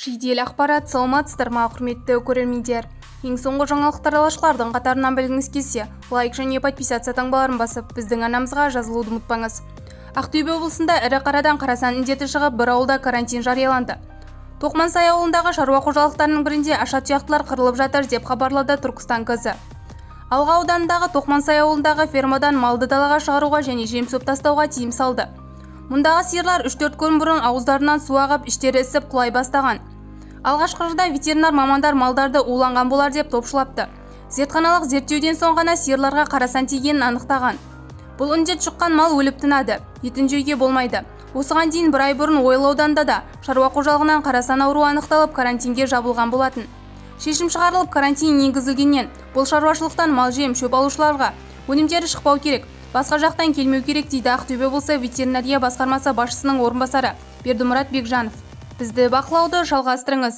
Жедел ақпарат. Саламатсыздар ма, құрметті көрермендер! Ең соңғы жаңалықтар алғашқылардың қатарынан білгіңіз келсе, лайк және подписаться таңбаларын басып, біздің арнамызға жазылуды ұмытпаңыз. Ақтөбе облысында ірі қарадан қарасан індеті шығып, бір ауылда карантин жарияланды. Тоқмансай ауылындағы шаруа қожалықтарының бірінде аша тұяқтылар қырылып жатыр, деп хабарлады Түркістан КЗ. Алға ауданындағы Тоқмансай ауылындағы фермадан малды далаға шығаруға және жем-шөп тастауға тыйым салды. Мұндағы сиырлар 3-4 күн бұрын ауыздарынан су ағып, іштері ісіп, құлай бастаған. Алғашқы ветеринар мамандар малдарды уланған болар деп топшылапты. Зертханалық зерттеуден соң ғана сиырларға қарасан тигенін анықтаған. Бұл індет жұққан мал өліп тынады, етін жеуге болмайды. Осыған дейін бір ай бұрын Ойыл ауданында да шаруа қожалығынан қарасан ауруы анықталып, карантинге жабылған болатын. Шешім шығарылып, карантин енгізілгеннен бұл шаруашылықтан мал жем, шөп алушыларға өнімдері шықпау керек, басқа жақтан келмеу керек, дейді Ақтөбе облысы ветеринария басқармасы басшысының орынбасары Бердімұрат Бекжанов. Бізді бақылауды жалғастырыңыз.